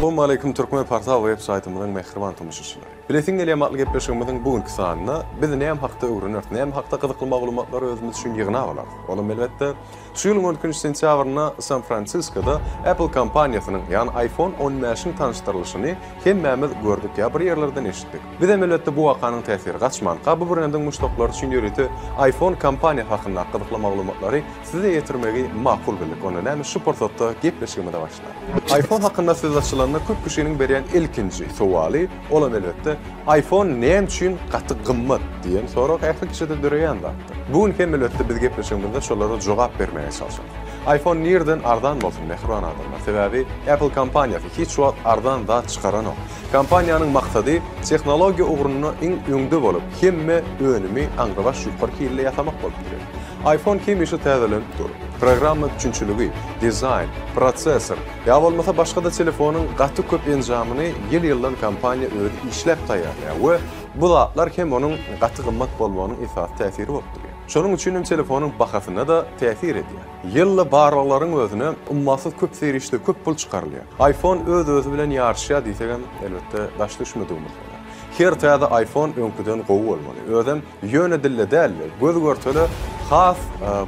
Salowmaleýkim Türkmen portal web saýtymyzyň mähriban tomaşaçylary. Bilesiň gelýän atly gepleşigimiziň bu günki sanynda biz näme hakda öwreneris, näme hakda gyzykly maglumatlary özümiz üçin ýygnap alarys. Olam elbetde şu ýylyň on ikinji sentýabrynda San Fransiskoda Apple kompaniýasynyň, ýagny iPhone on bäşiň tanyşdyrylyşyny hemmämiz gördük ýa bir ýerlerden eşitdik. Bizem elbetde bu wakanyň täsiri gaçmanka bu brendiň muşdaklary üçin ýörite iPhone kompaniýasy hakyndaky gyzykly maglumatlary size ýetirmegi makul bildik. Onda näme şu pursatda gepleşigimize başlalyň. IPhone hakynda söz açylanda köp kişiniň berýän ilkinji sowaly, olam elbetde, iPhone näme üçin gaty gymmat diýen sorag ähli kişide döreýän zatdyr. Bu gün hem elbetde biz gepleşigimizde şolara jogap bermäge çalşarys. IPhone nirden arzan bolsun mähriban adamlar, sebäbi Apple kompaniýasy hiç wagt arzan zat çykaranok. Kompaniýanyň maksady tehnologiýa ugrunda iň öňde bolup, hemme önümi aňrybaş ýokary hilli ýasamak bolup durýar. IPhone hemişe täzelenip dur. Programma üpjünçiligi, dizaýn, prosessor, ýa bolmasa başga-da telefonyň gaty köp enjamyny ýyl-ýyldan kompaniýa özi işläp taýýarlaýar we bu zatlar hem onuň gaty gymmat bolmagynyň esasy täsiri bolup durýar. Şonuň üçin hem telefonyň bahasyna-da täsir edýär. Ýylda barlaglaryň özüne ummasyz köp serişde, köp pul çykarylýar. IPhone öz-özi bilen ýaryşýar diýsegem, elbetde, daş düşmedigimiz bolar. Her täze iPhone öňküden gowy bolmaly. Özem ýöne dilde däl-de, göz-görtele has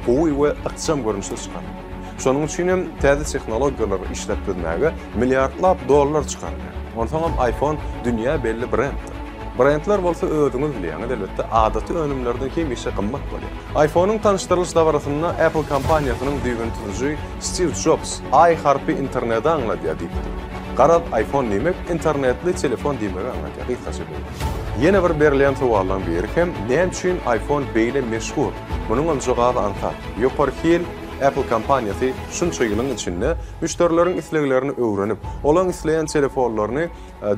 gowy we ykjam görnüşde çykarylmaly. Şonuň üçin hem täze tehnologiýalary işläp düzmäge milliardlap dollar çykarylýar. Onsoňam iPhone dünýä belli brenddir. Brendler bolsa özüňiz bilýäňiz, elbetde, adaty önümlerden hemişe gymmat bolýar. iPhone-yň tanyşdyrylyş dabarasynda Apple kompaniýasynyň düýbüni tutujy Stiw Jobs I harpy interneti aňladýar diýipdi. Garaz, iPhone diýmek internetli telefon diýmegi aňladýar, gysgaça beýle. Ýene bir berilýän sowallaryň biri hem näme üçin iPhone beýle meşhur? Munuňam jogaby aňsat. Ýokary hil Apple kompaniýasy şunça ýylyň içinde müşderileriň isleglerini öwrenip, olaň isleýän telefonlaryny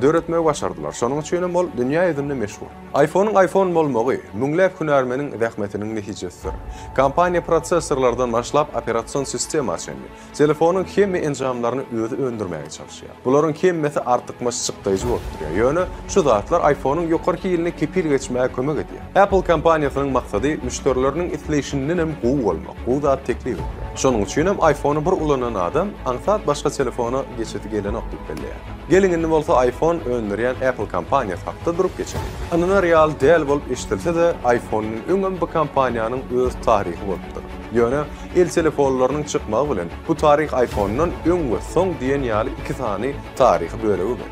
döretmegi başardylar. Şonuň üçin hem ol dünýä ýüzünde meşhur. IPhone-yň iPhone bolmagy, müňläp hünärmeniň zähmetiniň netijesidir. Kompaniýa prosessorlardan başlap operasion sistema çenli, telefonyň hemme enjamlaryny özi öndürmäge çalyşýar. Bularyň hemmesi artykmaç çykdaýjy bolup durýar. Ýöne şu zatlar iPhone-yň ýokary hiline kepil geçmäge kömek edýär. Apple kompaniýasynyň maksady müşderileriniň isleýşindenem gowy bolmak, gowy zat teklip etmek. Şonuň üçin hem iPhone-y bir ulanan adam aňsat başga telefona geçesi gelenok diýip belleýär. Geliň indi bolsa iPhone öndürýän Apple kompaniýasy hakda durup geçeliň. Ynanar ýaly däl bolup eşidilse-de, iPhone-dan öňem bu kompaniýanyň öz taryhy bolupdyr. Ýöne el telefonlarynyň çykmagy bilen bu taryh iPhone-dan öň we soň diýen ýaly iki sany taryhy bölege bölündi.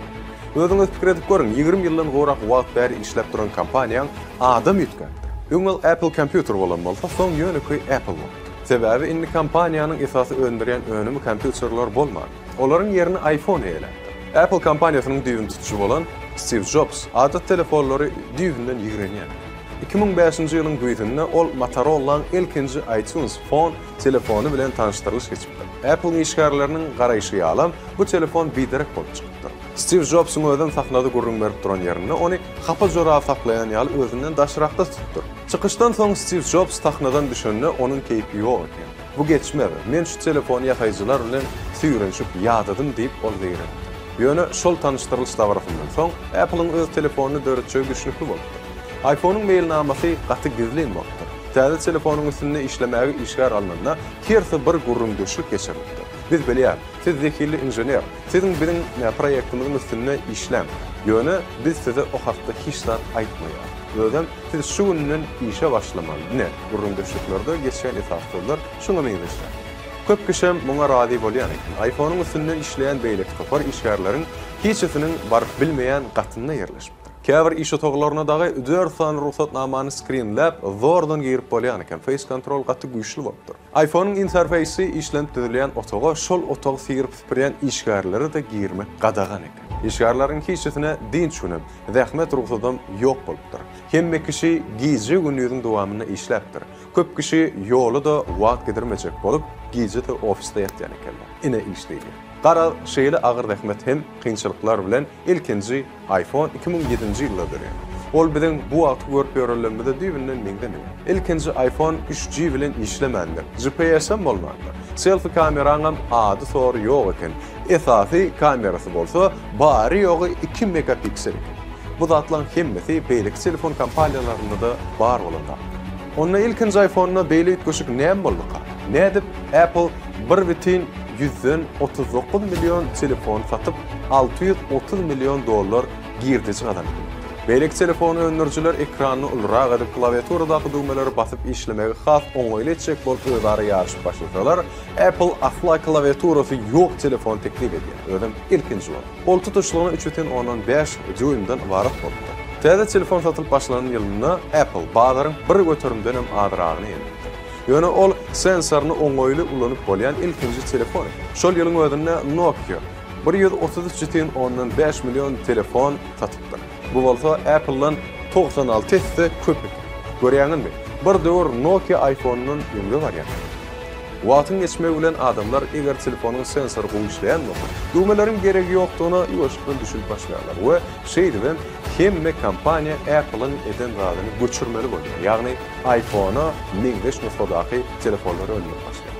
Özüňiz pikir edip görüň, 20 ýyldan gowrak wagt bäri işläp duran kompaniýaň adam üýtgäpdir. Öň ol Apple Computer bolan bolsa, soň ýönekeý Apple bolupdyr. Sebäbi indi kompaniýanyň esasy öndürýän önümi kompýuterler bolman. Olaryň ýerini iPhone eýeläpdir. Apple kompaniýasynyň düýbüni tutujy bolan Stiw Jobs adaty telefonlary düýbünden ýigrenýän. 2005-nji ýylyň güýzünde ol Motorola-nyň ilkinji iTunes Phone telefony bilen tanyşdyrylyş geçipdir. Apple-iň işgärleriniň garaýşy ýalam, bu telefon biderek bolup çykypdyr. Stiw Jobsyň özem sahnada gürrüň berip duran ýerinde ony hapa joraby saklaýan ýaly özünden daşrakda tutupdyr. Çykyşdan soň Stiw Jobs sahnadan düşende onuň keýpi ýok eken. Bu geçmez, men şu telefony ýasaýjylar bilen süýrenişip ýadadym diýip, ol zeýrenipdir. Ýöne şol tanyşdyrylyş dabarasyndan soň, Apple-iň öz telefonyny döretjegi düşnükli bolupdyr. IPhone-yň meýilnamasy gaty gizlin bolupdyr. Täze telefonyň üstünde işlemäge işgär alnanda, hersi bir gürrüňdeşlik geçirilipdir. Biz bilýäris, siz zehinli inžener, siziň biziň proýektimiziň üstünde işläň. Ýöne biz size o hakda hiç zat aýtmaýarys. Özem siz şu günden işe başlamaly. Ine, gürrüňdeşliklerde geçýän esasy sözler şuňa meňzeşräk. Köp kişem muňa razy bolýan eken. IPhone-yň üstünde işleýän beýleki topar işgärleriň hiçisiniň baryp bilmeýän gatynda ýerleşipdir. Käbir iş otaglaryna dagy dört sany rugsatnamany skrinläp, zordan girip bolýan eken. Face control gaty güýçli bolupdyr. IPhone-yň interfeýsi işlenip düzülýän otaga şol otagy syryp-süpürýän işgärlere-de girmek gadagan eken. Işgärleriň hiçisine dynç günem, Zähmet rugsadam ýok bolupdyr. Hemme kişi gije-gündiziň dowamynda işläpdir. Köp kişi ýola-da wagt gidirmejek bolup, gije-de ofisde ýatýan ekenler. Ine iş diýilýär. Garaz, şeýle agyr zähmet hem kynçylyklar bilen ilkinji iPhone 2007-nji ýylda döreýär. Ol biziň bu wagtky görüp ýörenlerimize düýbünden meňzemeýär. Ilkinji iPhone 3G bilen işlemändir. GPS-em bolmandyr. Selfi kameraňam ady-sory ýok eken. Esasy kamerasy bolsa bary-ýogy iki megapiksel eken. Bu zatlaryň hemmesi beýleki telefon kompaniýalarynda-da bar bolan zatlar. Onda ilkinji iPhone-da beýle üýtgeşik näme bolduka? Nädip Apple bir bütin. 139 million telefon satyp, 630 million dollar girdeji gazanyp bilipdir. Beýleki telefon öndürijiler ekranyny ulurak edip, klawiaturadaky düwmeleri basyp işlemegi has oňaýly etjek bolup özara ýaryşyp başlasalar, Apple asla klawiaturasy ýok telefon teklip edýär, özem ilkinji bolup. Ol tutuşlygyna üç bütin ondan bäş dýuýmdan ybarat bolupdyr. Täze telefon satylyp başlanan ýylynda Apple bazaryň bir göterimdenem azragyny eýeläpdir. Ýöne ol sensoryny oňaýly ulanyp bolýan ilkinji telefon eken. Şol ýylyň özünde Nokia 133 bütin ondan bäş million telefon satypdyr. Bu bolsa Apple-dan 96 esse köp eken. Görýäňizmi, bir döwür Nokia iPhone-dan öňde barýan eken. Wagtyň geçmegi bilen adamlar eger telefonyň sensory gowy işleýän bolsa, düwmeleriň geregi ýokdugyna ýuwaşlykdan düşünip başlaýarlar we şeýdibem hemme kompaniýa Apple-yň eden zadyny göçürmeli bolýar, ýagny iPhone-a meňzeş nusgadaky telefonlary öndürip başlaýar.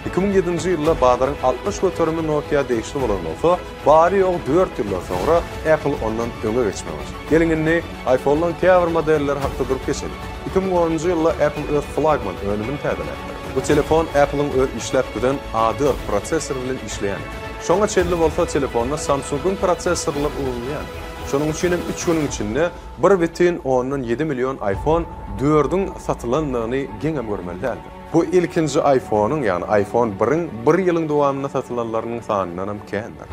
2007-nji ýylda bazaryň 60 göterimi Nokia degişli bolan bolsa, bary-ýogy dört ýyldan soňra Apple ondan öňe geçmegi başardy. Geliň indi iPhone-laryň käbir modelleri hakda durup geçeliň. 2010-njy ýylda Apple öz flagman önümini täzeläpdir. Bu telefon Apple-yň öz işläp düzen A dört prosessory bilen işleýän eken. Şoňa çenli bolsa telefonda Samsung-yň prosessorlary ulanylýan. Şonuň üçin hem üç günüň içinde bir bütin ondan ýedi million iPhone dördüň satylandygyny geňem görmeli däldir. Bu ilkinji iPhone-yň, ýagny iPhone biriň bir ýylyň dowamynda satylanlarynyň sanyndanam kändir.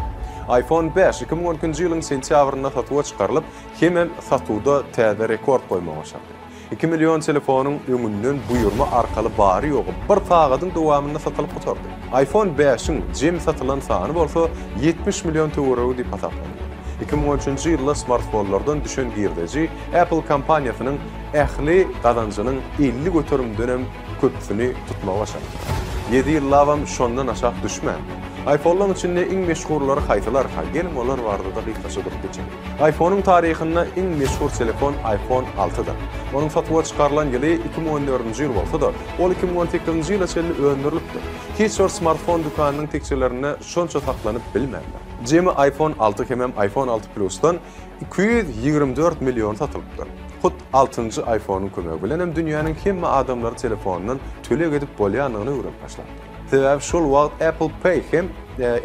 iPhone bäş 2012-nji ýylyň sentýabrynda satuwa çykarylyp, hemem satuwda täze rekord goýmagy başardy. Iki million telefonyň öňünden buýurma arkaly bary-ýogy bir sagadyň dowamynda satylyp gutardy. iPhone bäşiň jemi satylan sany bolsa 70 million töweregi diýip hasaplanýar. 2013-nji ýylda smartfonlardan düşen girdeji Apple kompaniýasynyň ähli gazanjynyň 50 göterimdenem köpüsini tutmagy başarypdyr. Ýedi ýyllabam şondan aşak düşmändir. iPhone-laryň içinde iň meşhurlary haýsylarka? Geliň olar barada-da gysgaça durup geçeliň. iPhone-yň taryhynda iň meşhur telefon iPhone altydyr. Onuň satuwa çykarylan ýyly 2014-nji ýyl bolsa-da, ol 2018-nji ýyla çenli öndürilipdir. Hiç bir smartfon dükanynyň tekjelerinde şonça saklanyp bilmändir. Jemi iPhone alty hemem iPhone alty Plus-dan 224 million satylypdyr. Hut altynjy iPhone-yň kömegi bilenem dünýäniň hemme adamlary telefondan töleg edip bolýandygyny öwrenip başlapdyr. Sebäbi şol wagt Apple Pay hem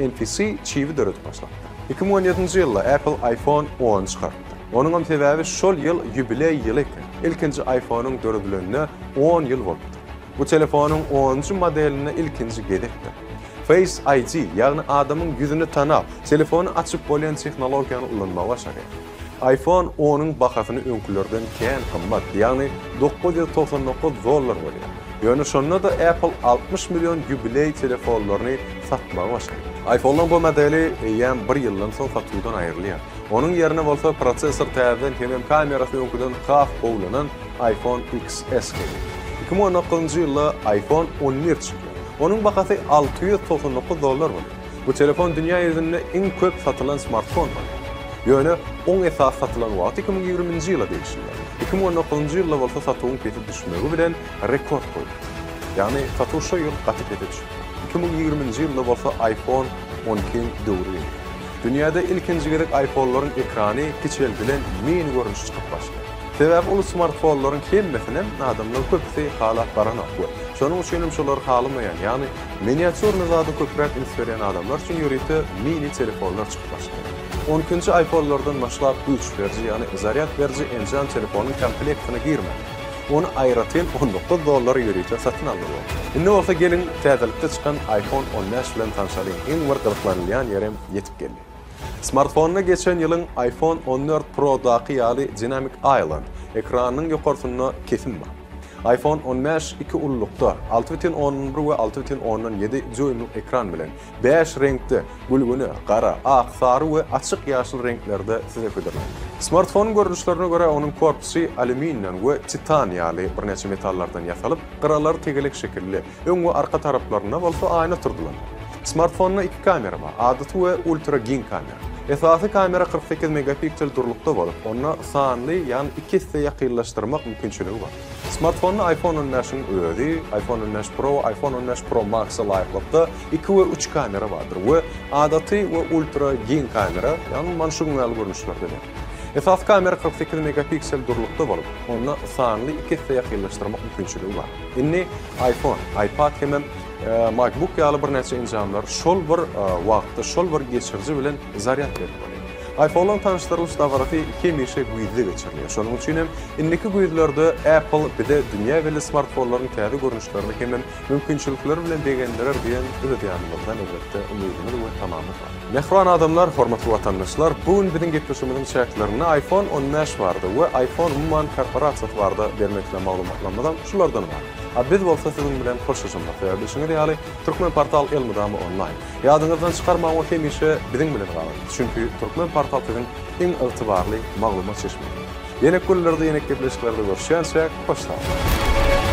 NFC çibi döredip başlapdyr. 2017-nji ýylda Apple iPhone on çykarypdyr. Onuňam sebäbi şol ýyl ýubileý ýyly eken. Ilkinji iPhone-yň döredilenine on ýyl bolupdyr. Bu telefonyň onunjy modelinde ilkinji gezekdir. Face ID, ýagny adamyň ýüzüni tanap, telefony açyp bolýan tehnologiýany ulanmagy başarýar. iPhone onuň bahasyny öňkülerden kän gymmat, ýagny 999 dollar bolýar. Ýöne şonda-da Apple 60 million ýubileý telefonlaryny satmagy başarýar. iPhone-laryň bu modeli eýýäm bir ýyldan soň satuwdan aýrylýar. Onuň ýerine bolsa prosessor täzeden hemem kamerasy öňküden has gowulanan iPhone XS gelýär. 2019-njy ýylda iPhone 11 çykýar. Onuň bahasy 699 dollar bolýar. Bu telefon dünýä ýüzünde iň köp satylan smartfon bolýar. Ýöne oň esasy satylan wagty 2020-nji ýyla degişlidir. 2019-njy ýylda bolsa satuwyň pese düşmegi bilen rekord goýlupdyr. Ýagny satuw şo ýyl gaty pese düşüpdir. 2020-nji ýylda bolsa iPhone 12-iň döwri gelýär. Dünýäde ilkinji gezek iPhone-laryň ekrany kiçeldilen mini görnüşi çykyp başlaýar. Sebäbi uly smartfonlaryň hemmesinem adamlaryň köpüsi halap baranok we şonuň üçinem şolary halamaýan, ýagny miniatýurny zada köpräk üns berýän adamlar üçin ýörite mini telefonlar çykyp başlaýar. On ikinji iPhone-lardan başlap güýç beriji, ýagny zarýad beriji enjam telefonyň komplektine girmändir. Ony aýratyn 19 dollara ýörite satyn almaly bolupdyr. Indi bolsa geliň täzelikde çykan iPhone 15 bilen tanşalyň, iň bir gyzyklanylýan ýerem ýetip geldi. Smartfonda geçen ýylyň iPhone 14 Pro-daky ýaly Dynamic Island ekranynyň ýokarsynda kesim bar. iPhone 15 iki ululykda, 6,1 we 6,7 dýuýmlyk ekran bilen, bäş reňkde, gülgüne, gara, ak, sary we açyk ýaşyl reňklerde size hödürlenýär. Smartfonyň görnüşlerine görä onuň korpusy alýuminden we titan ýaly birnäçe metallardan ýasalyp, gyralary tegelek şekilli, Öň we arka taraplarynda bolsa aýna oturdylan. Smartfonda iki kamera bar, adaty we ultra giň kamera. Esasy kamera 48 megapiksel durulykda bolup, onda sanly, ýagny iki esse ýakynlaşdyrmak mümkinçiligi bar. Smartfonda iPhone 15-iň özi, iPhone 15 Pro we iPhone 15 Pro Max-a laýyklykda iki we üç kamera bardyr we adaty we ultra giň kamera, ýagny man şunuň ýaly görnüşlerde ber. Esasy kamera 48 megapiksel durulykda bolup, onda sanly iki esse ýakynlaşdyrmak mümkinçiligi bar. Indi iPhone, iPad hemem. MacBook ýaly birnäçe enjamlar şol bir wagtda şol bir geçiriji bilen zarýad berip bolýar. iPhone-laryň tanyşdyrylyş dabarasy hemişe güýzde geçirilýär. Şonuň üçin hem indiki güýzlerde Apple bize dünýä belli smartfonlaryň täze görnüşlerini hemem mümkinçilikleri bilen begendirer diýen öz ýanymyzdan elbetde umydymyz we tamamyz bar. Mähriban adamlar, hormatly watandaşlar, bu gün biziň gepleşigimiziň çäklerinde iPhone 15 barada we iPhone umuman korporasiýasy barada bermek islän maglumatlarymyzam şulardan ybarat. A biz bolsa siziň bilen hoşlaşamyzok. Sebäbi bilşiňiz ýaly, Türkmenportal elmydama onlaýn. Ýadyňyzdan çykarmaň we hemişe biziň bilen galyň. Çünki Türkmenportal siziň iň ygtybarly maglumat çeşmäňiz. Ýene günlerde, ýene gepleşiklerde görüşýänçäk, hoş sag boluň!